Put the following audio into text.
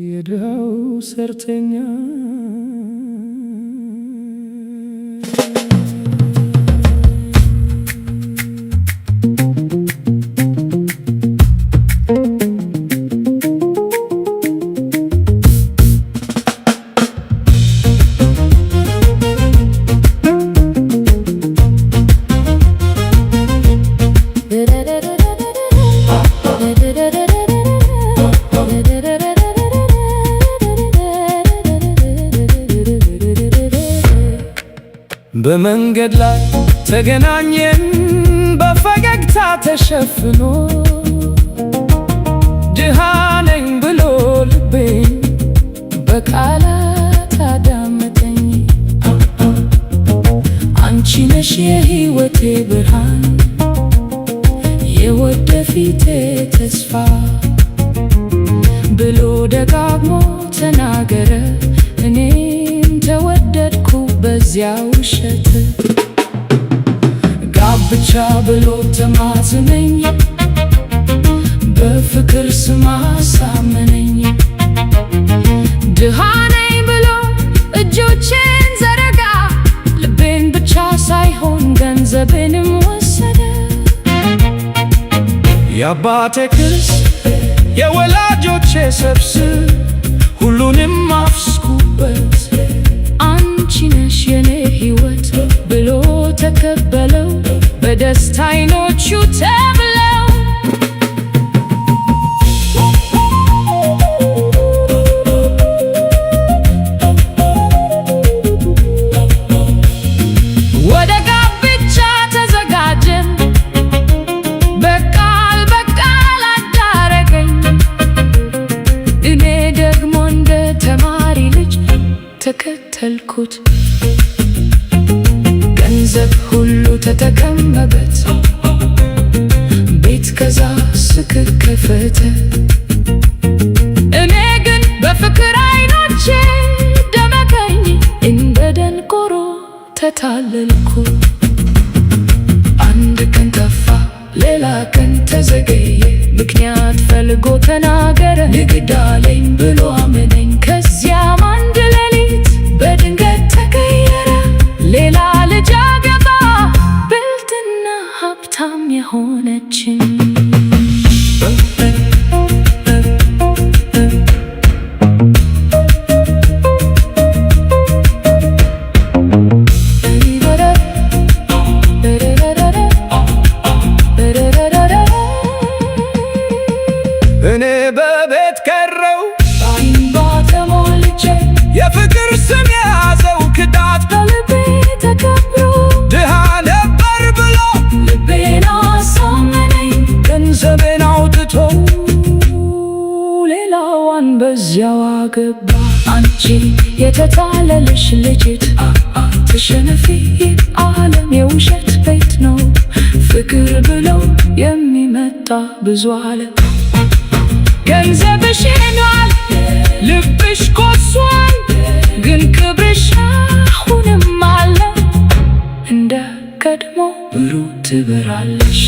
የድሃው ሰርተኛ። በመንገድ ላይ ተገናኘን፣ በፈገግታ ተሸፍኖ፣ ድሃ ነኝ ብሎ ልቤን በቃላት አዳመጠኝ። አንቺ ነሽ የሕይወቴ ብርሃን፣ የወደፊቴ ተስፋ ብሎ ደጋግሞ ተናገረ። እኔም ተወደድኩ በዚያ ውሸት። ጋብቻ ብሎ ተማጽነኝ፣ በፍቅር ስም አሳመነኝ። ድሃ ነኝ ብሎ እጆቼን ዘረጋ፣ ልቤን ብቻ ሳይሆን ገንዘቤንም ወሰደ። የአባቴ ቅርስ፣ የወላጆቼ ስብስብ፣ ሁሉንም አፍስኩበት። አንቺ ነሽ የኔ ሕይወት ብሎ ተቀበለው፣ በደስታ አይኖቹ ተብለው። ወደ ጋብቻ ተዘጋጀን፣ በቃል በቃል አዳረገኝ። እኔ ደግሞ እንደ ተማሪ ልጅ ተከተልኩት። ገንዘብ ሁሉ ተጠቀመበት፣ ቤት ከዛ ሱቅ ከፈተ። እኔ ግን በፍቅር አይኖቼ ደመቀኝ፣ እንደ ደንቆሮ ተታለልኩ። አንድ ቀን ጠፋ፣ ሌላ ቀን ተዘገየ። ምክንያት ፈልጎ ተናገረ፣ ንግድ አለኝ ብሎ አመነኝ። ከዚያም አንድ ሌሊት በድንገት ተቀየረ፣ ሌላ ልጅ አገባ፣ ብልጥና ሀብታም የሆነችን። እኔ በቤት ቀረው በእንባ ተሞልቼ፣ የፍቅር ስም የያዘው ክዳት በልቤ ተከብሮ፣ ድሃ ነበር ብሎ ልቤን አሳመነኝ። ገንዘቤን አውጥቶ ሌላዋን በዚያው አገባ። አንቺ የተታለልሽ ልጅት፣ አትሸነፊ፣ ይህ ዓለም የውሸት ቤት ነው። ፍቅር ብሎ የሚመጣ ብዙ አለ። ገንዘብሽ ሄዷል፣ ልብሽ ቆስሏል፣ ግን ክብርሽ አሁንም አለ። እንደ ቀድሞ ብሩህ ትበራለሽ።